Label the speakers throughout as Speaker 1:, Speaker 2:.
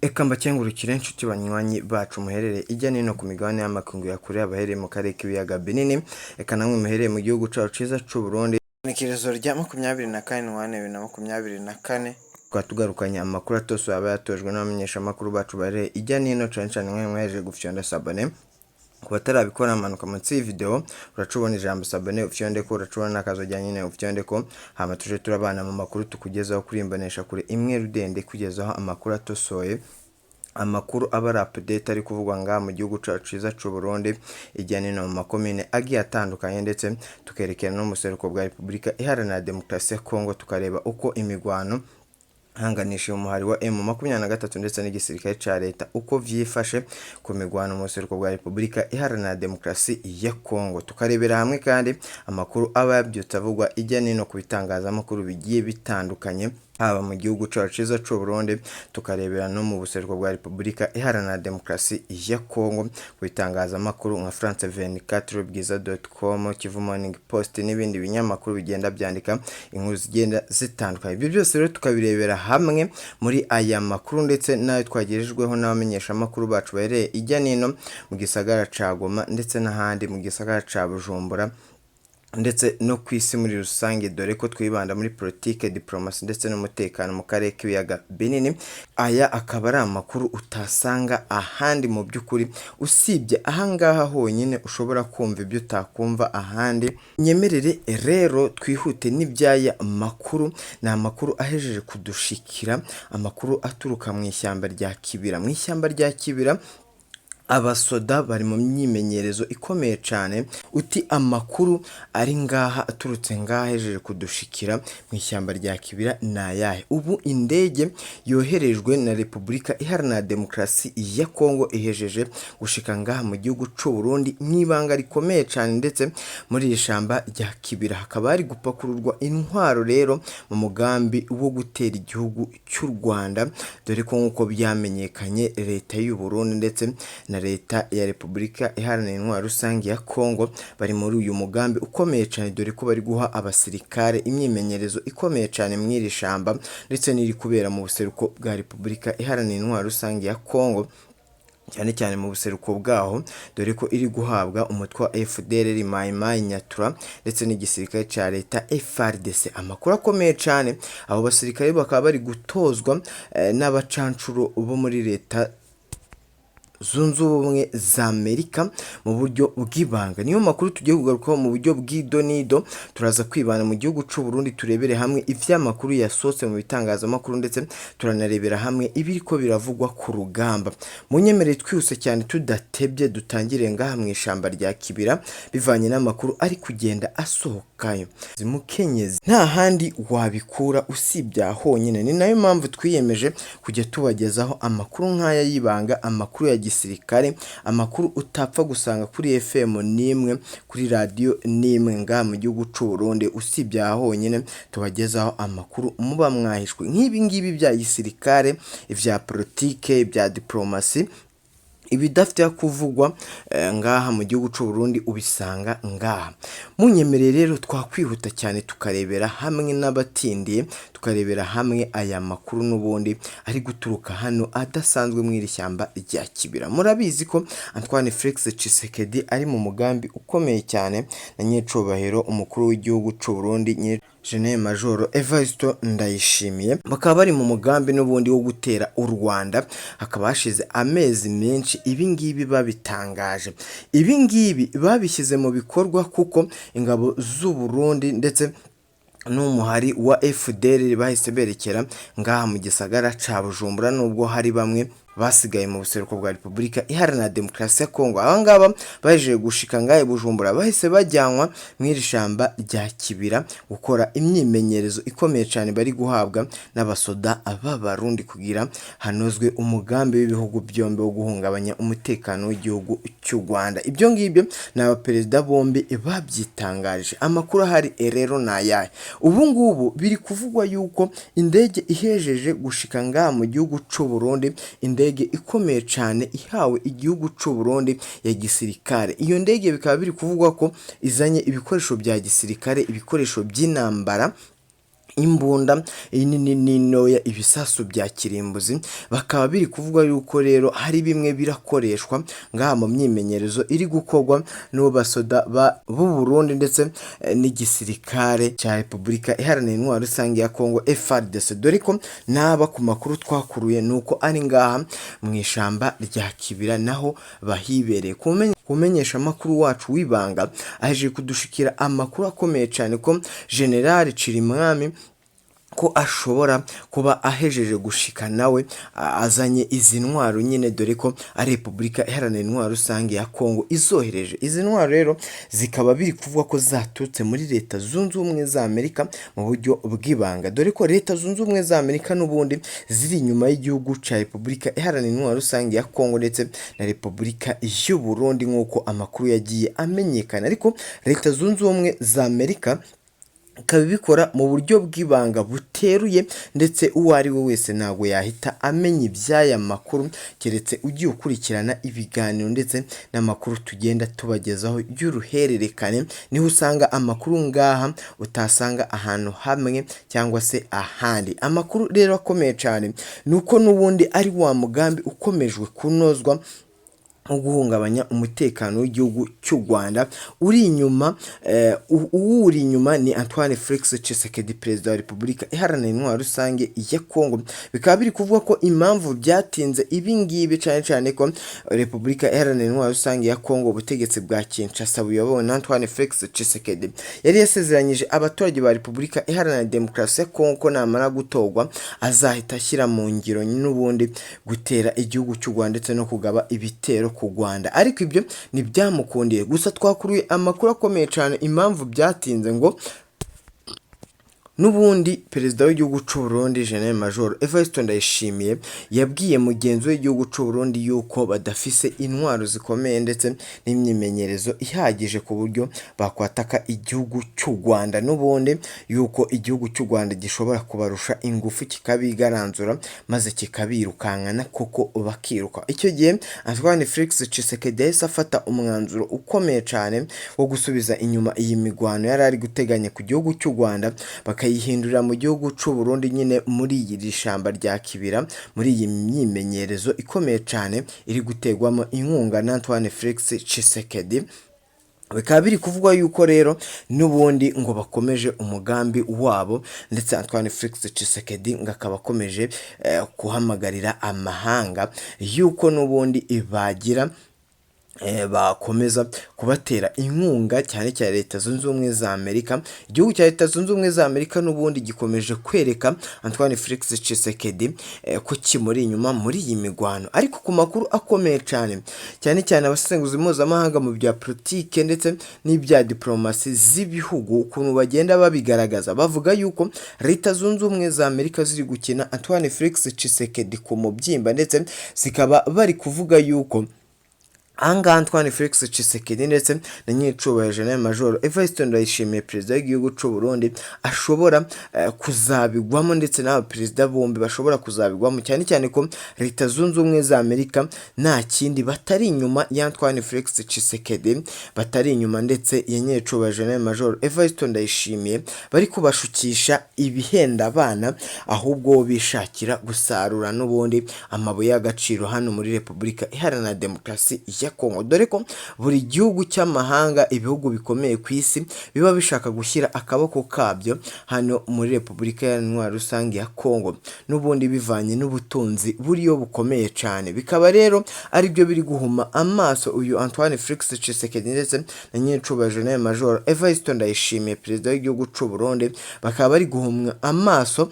Speaker 1: Eka mbakengurukire inshuti banywanyi bacu muherereye ijya nino ku migabane y'amakungu ya kure, abahereye mu karere k'ibiyaga binini, eka namwe muherereye mu gihugu cacu ciza c'u Burundi. Igenekerezo rya 24 Ntwarante 2024, tukaba tugarukanye amakuru atosoye aba yatojwe n'abamenyeshamakuru bacu baherereye ijya nino, cane cane mwe mwahejeje gufyonda s'abonner. Ku batarabikora, manuka munsi y'iyi video, uraca ubona ijambo s'abonner, ufyondeko, uraca ubona n'akazogera nyene, ufyondeko, hama tuje turabana mu makuru tukugezaho kuri imbonesha kure imwe rudende, kugezaho amakuru atosoye, amakuru aba ari update ari kuvugwa ngaha mu gihugu cacu ciza c'u Burundi, ijya nino mu makomine agiye atandukanye, ndetse tukerekera no mu buseruko bwa Repubulika Iharanira Demokarasi ya Kongo, tukareba uko imigwano hanganishije umuhari wa M23 ndetse n'igisirikare ca leta uko vyifashe ku migwano mu buseruko bwa Repubulika Iharanira Demokarasi ya Kongo. Tukarebera hamwe kandi amakuru aba yabyutse avugwa ijya nino ku bitangazamakuru bigiye bitandukanye, haba mu gihugu cacu ciza c'u Burundi, tukarebera no mu buseruko bwa Repubulika Iharanira Demokarasi ya Kongo ku bitangazamakuru nka France 24, Bwiza.com, Kivu Morning Post n'ibindi binyamakuru bigenda byandika inkuru zigenda zitandukanye. Ibyo byose rero tukabirebera hamwe muri aya makuru, ndetse n'ayo twagejejweho n'abamenyeshamakuru bacu baherereye ijya nino mu gisagara ca Goma ndetse n'ahandi mu gisagara ca Bujumbura, ndetse no ku isi muri rusange, dore ko twibanda muri politike, diplomasi ndetse n'umutekano mu karere k'ibiyaga binini. Aya akaba ari amakuru utasanga ahandi mu by'ukuri, usibye ahangaha honyine ushobora kumva ibyo utakumva ahandi. Nyemerere rero twihute n'iby'aya makuru. Ni amakuru ahejeje kudushikira, amakuru aturuka mu ishyamba rya Kibira. Mu ishyamba rya Kibira abasoda bari mu myimenyerezo ikomeye cyane. Uti amakuru ari ngaha, aturutse ngaha, ahejeje kudushikira mu ishyamba rya Kibira ni ayahe? Ubu indege yoherejwe na Repubulika Iharanira Demokarasi ya Kongo ihejeje gushika ngaha mu gihugu c'u Burundi mu ibanga rikomeye cyane, ndetse muri iri shamba rya Kibira hakaba hari gupakururwa intwaro rero mu mugambi wo gutera igihugu cy'u Rwanda, dore ko nk'uko byamenyekanye leta y'u Burundi ndetse na leta ya Repubulika Iharanira Intwaro Rusange ya Kongo bari muri uyu mugambi ukomeye cyane, dore ko bari guha abasirikare imyimenyerezo ikomeye cyane mu iri shamba, ndetse n'iri kubera mu buseruko bwa Repubulika Iharanira Intwaro Rusange ya Kongo, cyane cyane mu buseruko bwaho, dore ko iri guhabwa umutwe wa FDLR, Mai Mai Nyatura ndetse n'igisirikare cya leta FARDC. Amakuru akomeye cyane, abo basirikare bakaba bari gutozwa n'abacancuro bo muri Leta Zunze Ubumwe za Amerika mu buryo bw'ibanga. Niyo makuru tugiye kugarukaho mu buryo bw'idonido. Turaza kwibana mu gihugu c'u Burundi, turebere hamwe ivy'amakuru yasohotse mu bitangazamakuru, ndetse turanarebera hamwe ibiriko biravugwa ku rugamba. Munyemerere twihuse cyane tudatebye, dutangire ngaha mu ishamba rya Kibira, bivanye n'amakuru ari kugenda asohokayo. Mukenyezi, nta handi wabikura usibye aha honyine. Ni nayo mpamvu twiyemeje kujya tubagezaho amakuru nk'aya y'ibanga, amakuru ya gisirikare, amakuru utapfa gusanga kuri FM n'imwe, kuri radiyo n'imwe ngaha mu gihugu c'u Burundi, usibye aha honyine tubagezaho amakuru muba mwahishwe nk'ibi ngibi bya gisirikare, ibya politike, ibya diplomasi, ibidafite kuvugwa ngaha mu gihugu c'u Burundi ubisanga ngaha. Munyemerere rero twakwihuta cyane, tukarebera hamwe n'abatindiye, tukarebera hamwe aya makuru n'ubundi ari guturuka hano adasanzwe mu iri shyamba rya Kibira. Murabizi ko Antoine Felix Tshisekedi ari mu mugambi ukomeye cyane na nyiricubahiro umukuru w'igihugu c'u Burundi, General Major Evariste Ndayishimiye, bakaba bari mu mugambi n'ubundi wo gutera u Rwanda. Hakaba hashize amezi menshi ibi ngibi babitangaje, ibi ngibi babishyize mu bikorwa, kuko ingabo z'u Burundi ndetse n'umuhari wa FDLR bahise berekera ngaha mu gisagara ca Bujumbura, nubwo hari bamwe basigaye mu buseruko bwa Repubulika Iharanira Demokarasi ya Kongo. Aba ngaba baje gushika ngahe Bujumbura, bahise bajyanwa mu iri shamba rya Kibira gukora imyimenyerezo ikomeye cyane bari guhabwa n'abasoda b'Abarundi, kugira hanozwe umugambi w'ibihugu byombi wo guhungabanya umutekano w'igihugu cy'u Rwanda. Ibyo ngibyo ni abaperezida bombi babyitangarije. Amakuru ahari rero ni ayahe? Ubu ngubu biri kuvugwa yuko indege ihejeje gushika ngaha mu gihugu c'u Burundi, indege ikomeye cyane ihawe igihugu c'u Burundi ya gisirikare, iyo ndege bikaba biri kuvugwa ko izanye ibikoresho bya gisirikare, ibikoresho by'intambara. Imbunda nini n'intoya, ibisasu bya kirimbuzi, bakaba biri kuvuga yuko rero hari bimwe birakoreshwa ngaha mu myimenyerezo iri gukorwa n'ubu basoda b'u Burundi ndetse n'igisirikare cya Repubulika Iharanira Intwaro Rusange ya Congo, FARDC, dore ko n'aba ku makuru twakuruye ni uko ari ngaha mu ishamba rya Kibira naho bahibereye. Kumenyesha amakuru wacu w'ibanga aje kudushikira amakuru akomeye cyane ko General Cirimwami ko ashobora kuba ahejeje gushika nawe azanye izi ntwaro nyine, dore ko ari Repubulika Iharanira Intwaro Rusange ya Kongo izohereje izi ntwaro. Rero zikaba biri kuvuga ko zaturutse muri Leta Zunze Ubumwe za Amerika mu buryo bw'ibanga, dore ko Leta Zunze Ubumwe za Amerika n'ubundi ziri inyuma y'igihugu cya Repubulika Iharanira Intwaro Rusange ya Kongo ndetse na Repubulika y'u Burundi, nk'uko amakuru yagiye amenyekana. Ariko Leta Zunze Ubumwe za Amerika ikaba ibikora mu buryo bw'ibanga buteruye, ndetse uwo ari we wese ntabwo yahita amenya iby'aya makuru keretse ugiye ukurikirana ibiganiro ndetse n'amakuru tugenda tubagezaho y'uruhererekane. Niho usanga amakuru ngaha utasanga ahantu hamwe cyangwa se ahandi. Amakuru rero akomeye cyane ni uko n'ubundi ari wa mugambi ukomejwe kunozwa nko guhungabanya umutekano w'igihugu cy'u Rwanda. Uri inyuma, uwuri inyuma ni Antoine Felix Tshisekedi, perezida wa Repubulika Iharanira Intwaro Rusange ya Kongo. Bikaba biri kuvuga ko impamvu byatinze ibi ngibi, cyane cyane ko Repubulika Iharanira Intwaro Rusange ya Kongo, ubutegetsi bwa Kinshasa buyobowe na Antoine Felix Tshisekedi, yari yasezeranyije abaturage ba Repubulika Iharanira Demokarasi ya Kongo ko namara gutorwa azahita ashyira mu ngiro n'ubundi gutera igihugu cy'u Rwanda ndetse no kugaba ibitero ku Rwanda, ariko ibyo ntibyamukundiye. Gusa twakuruye amakuru akomeye cyane impamvu byatinze, ngo n'ubundi perezida w'igihugu cy'u Burundi, General Major Evariste Ndayishimiye, yabwiye mugenzi we w'igihugu cy'u Burundi yuko badafise intwaro zikomeye ndetse n'imyimenyerezo ihagije ku buryo bakwataka igihugu cy'u Rwanda, n'ubundi yuko igihugu cy'u Rwanda gishobora kubarusha ingufu kikabigaranzura maze kikabirukankana koko bakiruka. Icyo gihe Antoine Felix Tshisekedi yahise afata umwanzuro ukomeye cyane wo gusubiza inyuma iyi migwano yari ari guteganya ku gihugu cy'u Rwanda, bakayihindurira mu gihugu cy'u Burundi nyine, muri iri shamba rya Kibira, muri iyi myimenyerezo ikomeye cyane iri gutegwamo inkunga na Antoine Felix Tshisekedi. Bikaba biri kuvugwa yuko rero n'ubundi ngo bakomeje umugambi wabo, ndetse Antoine Felix Tshisekedi ngo akaba akomeje guhamagarira amahanga yuko n'ubundi bagira bakomeza kubatera inkunga, cyane cyane Leta Zunze Ubumwe za Amerika. Igihugu cya Leta Zunze Ubumwe za Amerika n'ubundi gikomeje kwereka Antoine Felix Tshisekedi ko kimuri inyuma muri iyi migwano. Ariko ku makuru akomeye cyane, cyane cyane abasesenguzi mpuzamahanga mu bya politike ndetse n'ibya diplomasi z'ibihugu, ukuntu bagenda babigaragaza, bavuga yuko Leta Zunze Ubumwe za Amerika ziri gukina Antoine Felix Tshisekedi ku mubyimba, ndetse zikaba bari kuvuga yuko ahangaha Antoine Felix Tshisekedi ndetse na nyiricubahiro General Major Evariste Ndayishimiye, perezida w'igihugu cy'u Burundi, ashobora kuzabigwamo, ndetse n'aba perezida bombi bashobora kuzabigwamo, cyane cyane ko Leta Zunze Ubumwe za Amerika nta kindi batari inyuma ya Antoine Felix Tshisekedi, batari inyuma ndetse ya nyiricubahiro General Major Evariste Ndayishimiye, bari kubashukisha ibihenda abana, ahubwo bishakira gusarura n'ubundi amabuye y'agaciro hano muri Repubulika Iharanira Demokarasi ya Kongo, dore ko buri gihugu cy'amahanga, ibihugu bikomeye ku isi, biba bishaka gushyira akaboko kabyo hano muri Repubulika Iharanira Rusange ya Kongo, n'ubundi bivanye n'ubutunzi buriyo bukomeye cyane. Bikaba rero aribyo biri guhuma amaso uyu Antoine Felix Tshisekedi ndetse na nyiricubahiro General Major Evariste Ndayishimiye, perezida w'igihugu cy'u Burundi. Bakaba bari guhumwa amaso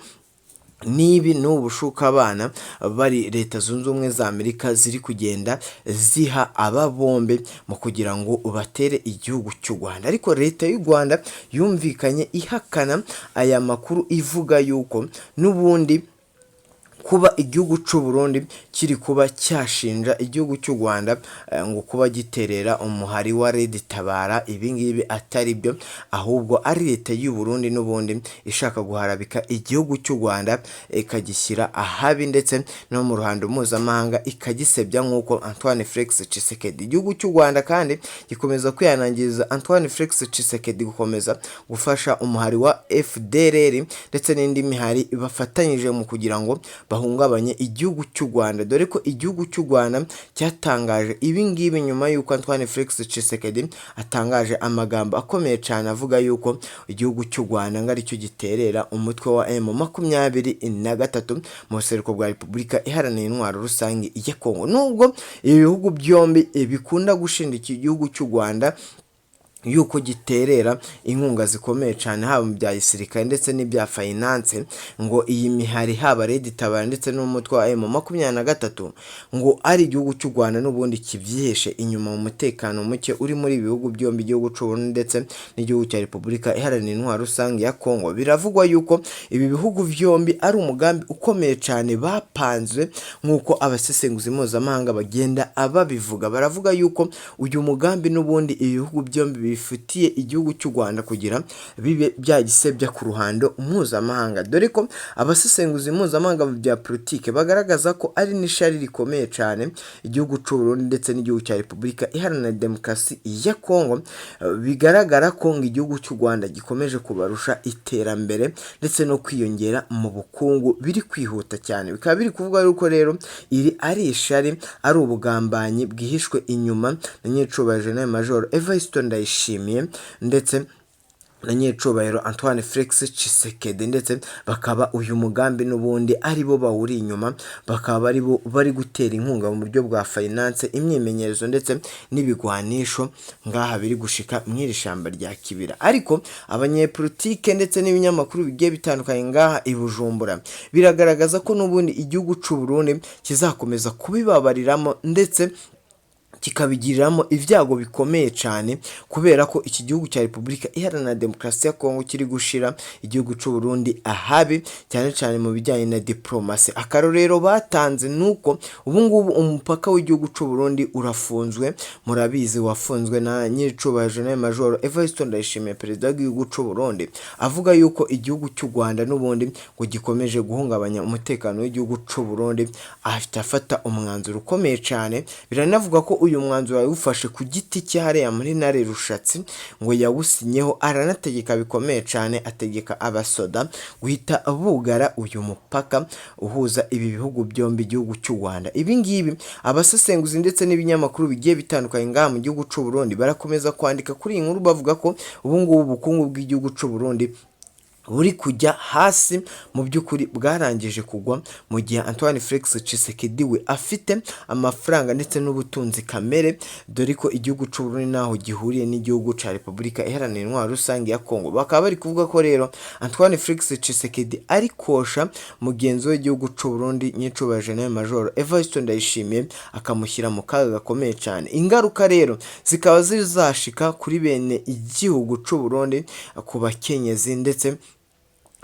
Speaker 1: n'ibi n'ubu bushuka abana bari Leta Zunze Ubumwe za Amerika ziri kugenda ziha aba bombi mu kugira ngo batere igihugu cy'u Rwanda. Ariko Leta y'u Rwanda yumvikanye ihakana aya makuru, ivuga yuko n'ubundi Kuba igihugu c'u Burundi kiri kuba cyashinja igihugu cy'u Rwanda ngo kuba giterera umuhari wa Red Tabara, ibingibi atari byo, ahubwo ari leta y'u Burundi n'ubundi ishaka guharabika igihugu cy'u Rwanda, ikagishyira ahabi ndetse no mu ruhando mpuzamahanga ikagisebya, nk'uko Antoine Felix Tshisekedi. Igihugu cy'u Rwanda kandi gikomeza kwihanangiriza Antoine Felix Tshisekedi gukomeza gufasha umuhari wa FDLR ndetse n'indi mihari bafatanyije mu kugira ngo bahungabanye igihugu cy'u Rwanda, dore ko igihugu cy'u Rwanda cyatangaje ibi ngibi nyuma y'uko Antoine Felix Tshisekedi atangaje amagambo akomeye cyane avuga yuko igihugu cy'u Rwanda ngo aricyo giterera umutwe wa M23 mu buseruko bwa Repubulika Iharanira Intwaro Rusange ya Kongo. Nubwo ibi bihugu byombi bikunda gushinja iki gihugu cy'u Rwanda yuko giterera inkunga zikomeye cyane, haba mu bya gisirikare ndetse n'ibya finance, ngo iyi mihari haba Red Tabara ndetse n'umutwe wa M23 ngo ari igihugu cy'u Rwanda n'ubundi kibyihishe inyuma mu mutekano muke uri muri ibi bihugu byombi, igihugu cy'u Burundi ndetse n'igihugu cya Repubulika Iharanira Intwaro Rusange ya Kongo. Biravugwa yuko ibi bihugu byombi ari umugambi ukomeye cyane bapanze, nk'uko abasesenguzi mpuzamahanga bagenda babivuga. Baravuga yuko uyu mugambi n'ubundi ibi bihugu byombi bifitiye igihugu cy'u Rwanda kugira bibe byagisebya ku ruhando mpuzamahanga, dore ko abasesenguzi mpuzamahanga mu bya politike bagaragaza ko ari n'ishari rikomeye cyane igihugu cy'u Burundi ndetse n'igihugu cya Repubulika Iharanira Demokarasi ya Kongo. Bigaragara ko ngo igihugu cy'u Rwanda gikomeje kubarusha iterambere ndetse no kwiyongera mu bukungu biri kwihuta cyane. Bikaba biri kuvuga yuko rero iri ari ishari, ari ubugambanyi bwihishwe inyuma na nyiricubahiro General Major Evariste Ndayishimiye ndetse na nyiricubahiro Antoine Felix Tshisekedi, ndetse bakaba uyu mugambi n'ubundi ari bo bawuri inyuma, bakaba ari bo bari gutera inkunga mu buryo bwa finance, imyimenyerezo ndetse n'ibigwanisho ngaha biri gushika mw'iri shamba rya Kibira. Ariko abanyepolitike ndetse n'ibinyamakuru bigiye bitandukanye ngaha i Bujumbura biragaragaza ko n'ubundi igihugu c'u Burundi kizakomeza kubibabariramo ndetse kikabigiriramo ibyago bikomeye cyane, kubera ko iki gihugu cya Repubulika Iharanira Demokarasi ya Kongo kiri gushira igihugu cy'u Burundi ahabi, cyane cyane mu bijyanye na diplomasi. Akarorero batanze nuko ubu ngubu umupaka w'igihugu cy'u Burundi urafunzwe, murabizi, wafunzwe na nyiricubahiro General Major Evariste Ndayishimiye, perezida w'igihugu cy'u Burundi, avuga yuko igihugu cy'u Rwanda n'ubundi ngo gikomeje guhungabanya umutekano w'igihugu cy'u Burundi, ahita afata umwanzuro ukomeye cyane. Biranavuga ko uyu mwanzuro yawufashe ku giti cye hariya muri Ntare Rushatsi, ngo yawusinyeho, aranategeka bikomeye cyane, ategeka abasoda guhita bugara uyu mupaka uhuza ibi bihugu byombi, igihugu cy'u Rwanda. Ibi ngibi abasesenguzi ndetse n'ibinyamakuru bigiye bitandukanye ngaha mu gihugu cy'u Burundi barakomeza kwandika kuri iyi nkuru, bavuga ko ubu ngubu ubukungu bw'igihugu cy'u Burundi buri kujya hasi, mu by'ukuri bwarangije kugwa, mu gihe Antoine Felix Tshisekedi we afite amafaranga ndetse n'ubutunzi kamere, dore ko igihugu cy'u Burundi naho gihuriye n'igihugu cya Repubulika Iharanira Intwaro Rusange ya Kongo. Bakaba bari kuvuga ko rero Antoine Felix Tshisekedi ari kosha mugenzi w'igihugu cy'u Burundi, nyiricubahiro General Major Evariste Ndayishimiye, akamushyira mu kaga gakomeye cyane. Ingaruka rero zikaba zizashika kuri bene igihugu cy'u Burundi, ku bakenyezi ndetse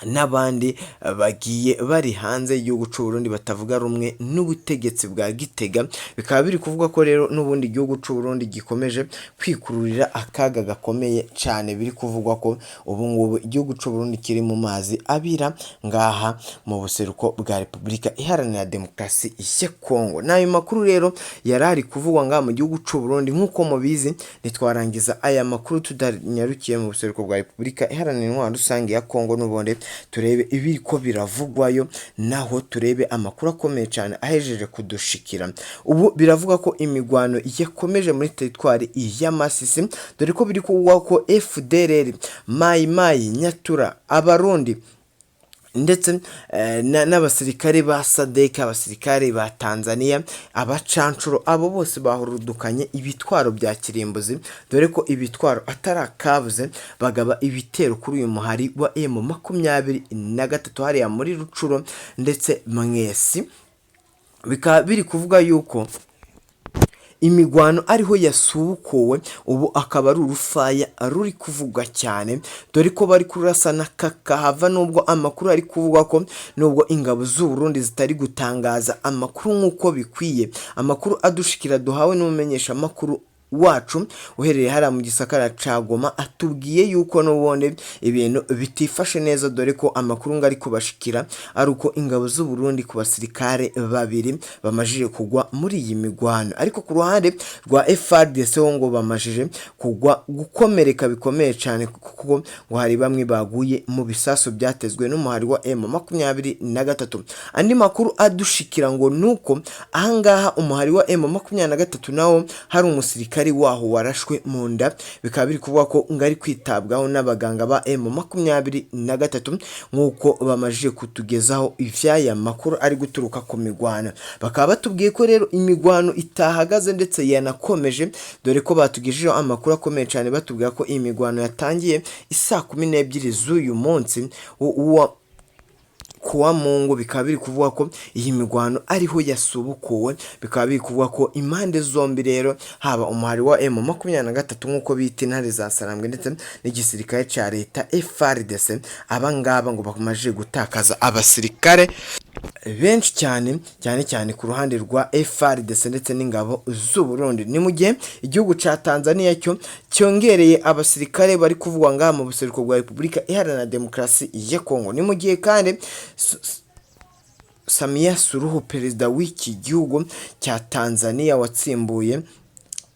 Speaker 1: n'abandi bagiye bari hanze y'igihugu cy'u Burundi batavuga rumwe n'ubutegetsi bwa Gitega. Bikaba biri kuvuga ko rero n'ubundi igihugu cy'u Burundi gikomeje kwikururira akaga gakomeye cyane. Biri kuvugwa ko ubu ngubu igihugu cy'u Burundi kiri mu mazi abira ngaha mu buseruko bwa Repubulika Iharanira Demokarasi ya Kongo. N'ayo makuru rero yari ari kuvugwa ngaha mu gihugu cy'u Burundi. Nk'uko mubizi, ntitwarangiza aya makuru tudanyarukiye mu buseruko bwa Repubulika Iharanira Intwaro Rusange ya Kongo, n'ubundi turebe ibiri ko biravugwayo, naho turebe amakuru akomeye cyane ahejeje kudushikira. Ubu biravuga ko imigwano yakomeje muri teritwari ya Masisi, dore ko biri kuvugwa ko FDLR, Mayi Mayi Nyatura, Abarundi ndetse n'abasirikare ba SADC, abasirikare ba Tanzania, abacancuro, abo bose bahurudukanye ibitwaro bya kirimbuzi, dore ko ibitwaro atari akabuze, bagaba ibitero kuri uyu muhari wa M23 hariya muri Rucuro ndetse Mwesi. Bikaba biri kuvuga yuko imigwano ariho yasubukuwe, ubu akaba ari urufaya ruri kuvugwa cyane, dore ko bari kurasana kakahava, nubwo amakuru ari kuvugwa ko nubwo ingabo z'u Burundi zitari gutangaza amakuru nk'uko bikwiye. Amakuru adushikira duhawe n'umumenyeshamakuru wacu uherereye hariya mu gisakara ca Goma atubwiye yuko n'ubundi ibintu bitifashe neza, dore ko amakuru ngo ari kubashikira ari uko ingabo z'u Burundi ku basirikare babiri bamajije kugwa muri iyi migwano, ariko ku ruhande rwa FARDC ho ngo bamajije kugwa gukomereka bikomeye cyane, kuko ngo hari bamwe baguye mu bisasu byatezwe n'umuhari wa M23. Andi makuru adushikira ngo nuko ahangaha umuhari wa M23 nawo hari umusirikare waho warashwe mu nda, bikaba biri kuvuga ko ngo ari kwitabwaho n'abaganga ba M23, nk'uko bamajije kutugezaho ivy'aya makuru ari guturuka ku migwano. Bakaba batubwiye ko rero imigwano itahagaze ndetse yanakomeje, dore ko batugejejeho amakuru akomeye cyane batubwira ko iyi migwano yatangiye isaa 12 z'uyu munsi wa kuwa Mungu. Bikaba biri kuvuga ko iyi migwano ariho yasubukuwe, bikaba biri kuvuga ko impande zombi rero, haba umuhari wa M23 nk'uko bita intare za Sarambwe ndetse n'igisirikare cya leta FARDC, aba ngaba ngo bamaze gutakaza abasirikare benshi cyane, cyane cyane ku ruhande rwa FARDC ndetse n'ingabo z'u Burundi. Ni mu gihe igihugu ca Tanzania cyo cyongereye abasirikare bari kuvugwa ngaha mu buseruko bwa Repubulika Iharanira Demokarasi ya Kongo. Ni mu gihe kandi Samia Suluhu, perezida w'iki gihugu cya Tanzania watsimbuye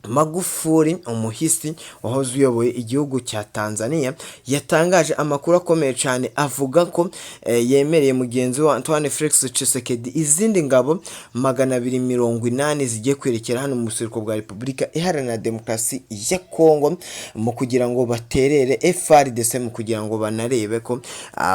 Speaker 1: Magufuli, umuhisi wahoze uyoboye igihugu cya Tanzania, yatangaje amakuru akomeye cyane avuga ko yemereye mugenzi we Antoine Felix Tshisekedi izindi ngabo 280 zigiye kwerekera hano mu buseruko bwa Repubulika Iharanira Demokarasi ya Kongo, mu kugira ngo baterere FARDC, mu kugira ngo banarebe ko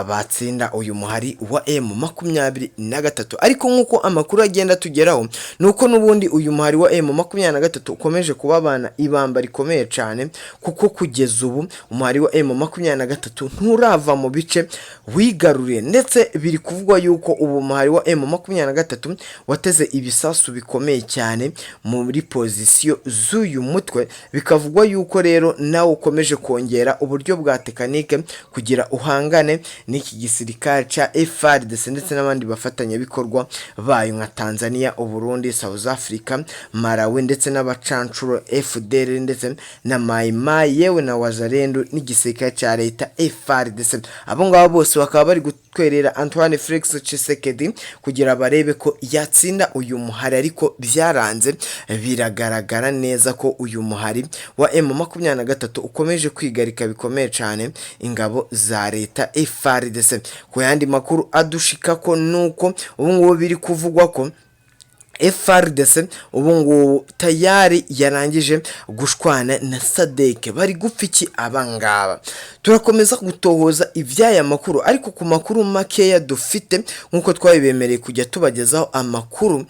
Speaker 1: batsinda uyu muhari wa M23. Ariko nk'uko amakuru agenda atugeraho, ni uko n'ubundi uyu muhari wa M23 ukomeje kubabana ibamba rikomeye cyane, kuko kugeza ubu umuhari wa M23 nturava mu bice wigaruriye, ndetse biri kuvugwa yuko ubu umuhari wa M23 wateze ibisasu bikomeye cyane muri pozisiyo z'uyu mutwe. Bikavugwa yuko rero nawe ukomeje kongera uburyo bwa tekanike kugira uhangane n'iki gisirikare cya FARDC ndetse n'abandi bafatanyabikorwa bayo nka Tanzania, Uburundi, South Africa, Malawi ndetse n'abacancuro FDL ndetse na Mai Mai, yewe na Wazalendo n'igisirikare cya leta FARDC. Abo ngabo bose bakaba bari gutwerera Antoine Felix Tshisekedi kugira barebe ko yatsinda uyu muhari, ariko byaranze. Biragaragara neza ko uyu muhari wa M23 ukomeje kwigarika bikomeye cyane ingabo za leta FARDC. Ku yandi makuru adushika ko nuko ubu ngubu biri kuvugwa ko FARDC ubu ngubu tayari yarangije gushwana na SADC. Bari gupfa iki abangaba? Turakomeza gutohoza iby'aya makuru, ariko ku makuru makeya dufite, nk'uko twabibemereye kujya tubagezaho amakuru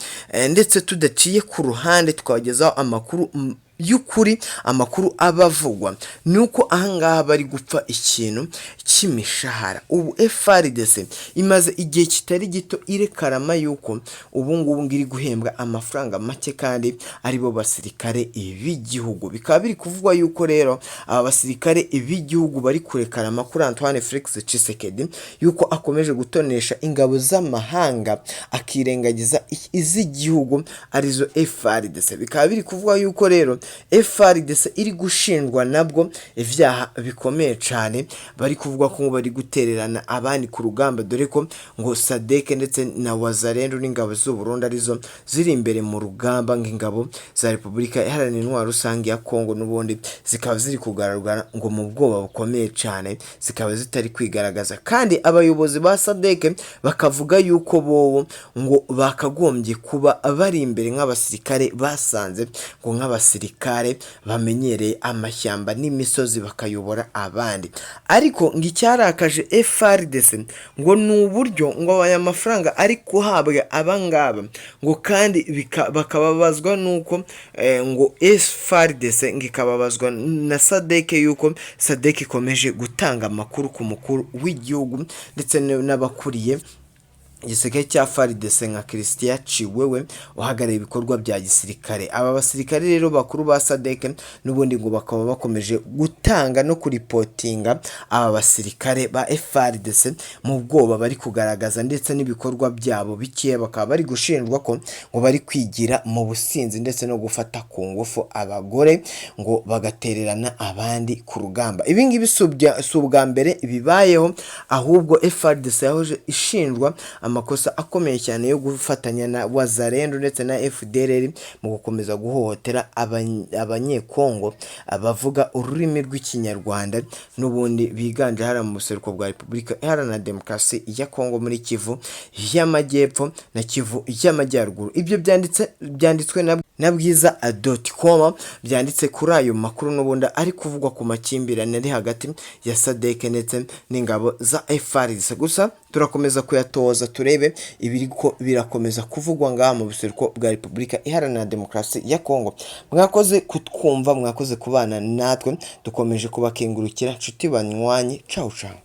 Speaker 1: ndetse tudaciye ku ruhande, tukabagezaho amakuru y'ukuri, amakuru aba avugwa ni uko ahangaha bari gupfa ikintu cy'imishahara. Ubu FARDC imaze igihe kitari gito irekarama yuko ubu ngubu ngo iri guhembwa amafaranga make kandi aribo basirikare b'igihugu. Bikaba biri kuvugwa yuko rero aba basirikare b'igihugu bari kurekarama kuri Antoine Felix Tshisekedi yuko akomeje gutonesha ingabo z'amahanga akirengagiza iz'igihugu arizo FARDC. Bikaba biri kuvugwa yuko rero FARDC iri gushinjwa nabwo ibyaha bikomeye cyane, bari kuvuga ko bari gutererana abandi ku rugamba, dore ko ngo SADC ndetse na Wazalendo n'ingabo z'u Burundi arizo ziri imbere mu rugamba, nk'ingabo za Repubulika Iharanira Intwaro Rusange ya Kongo n'ubundi zikaba ziri kugaragara ngo mu bwoba bukomeye cyane, zikaba zitari kwigaragaza. Kandi abayobozi ba SADC bakavuga yuko bobo ngo bakagombye kuba bari imbere nk'abasirikare basanze, ngo nk'abasirikare bamenyereye amashyamba n'imisozi, bakayobora abandi. Ariko ngo icyarakaje FARDC ngo ni uburyo ngo aya mafaranga ari guhabwa abangaba, ngo kandi bakababazwa n'uko ngo FARDC ngo ikababazwa na SADC, yuko SADC ikomeje gutanga amakuru ku mukuru w'igihugu ndetse n'abakuriye Igisirikare cya FARDC nka Christian Chiwewe uhagarariye ibikorwa bya gisirikare. Aba basirikare rero bakuru ba SADC n'ubundi ngo bakaba bakomeje gutanga no kuripotinga aba basirikare ba FARDC mu bwoba bari kugaragaza ndetse n'ibikorwa byabo bikeya, bakaba bari gushinjwa ko ngo bari kwigira mu businzi ndetse no gufata ku ngufu abagore, ngo bagatererana abandi ku rugamba. Ibi ngibi si ubwa mbere bibayeho, ahubwo FARDC yahoje ishinjwa amakosa akomeye cyane yo gufatanya na Wazalendo ndetse na FDLR mu gukomeza guhohotera abanyekongo abavuga ururimi rw'Ikinyarwanda n'ubundi biganje hariya mu buseruko bwa Repubulika Iharanira Demokarasi ya Kongo, muri Kivu y'Amajyepfo na Kivu y'Amajyaruguru. Ibyo byanditswe na bwiza.com, byanditse kuri ayo makuru n'ubundi ari kuvugwa ku makimbirane ari hagati ya SADC ndetse n'ingabo za FARDC. Gusa turakomeza kuyatoza turebe ibiriko birakomeza kuvugwa ngaha mu buseruko bwa Repubulika Iharanira Demokarasi ya Kongo. Mwakoze kutwumva, mwakoze kubana natwe, dukomeje kubakengurukira, nshuti banywanyi. Cawu cawu.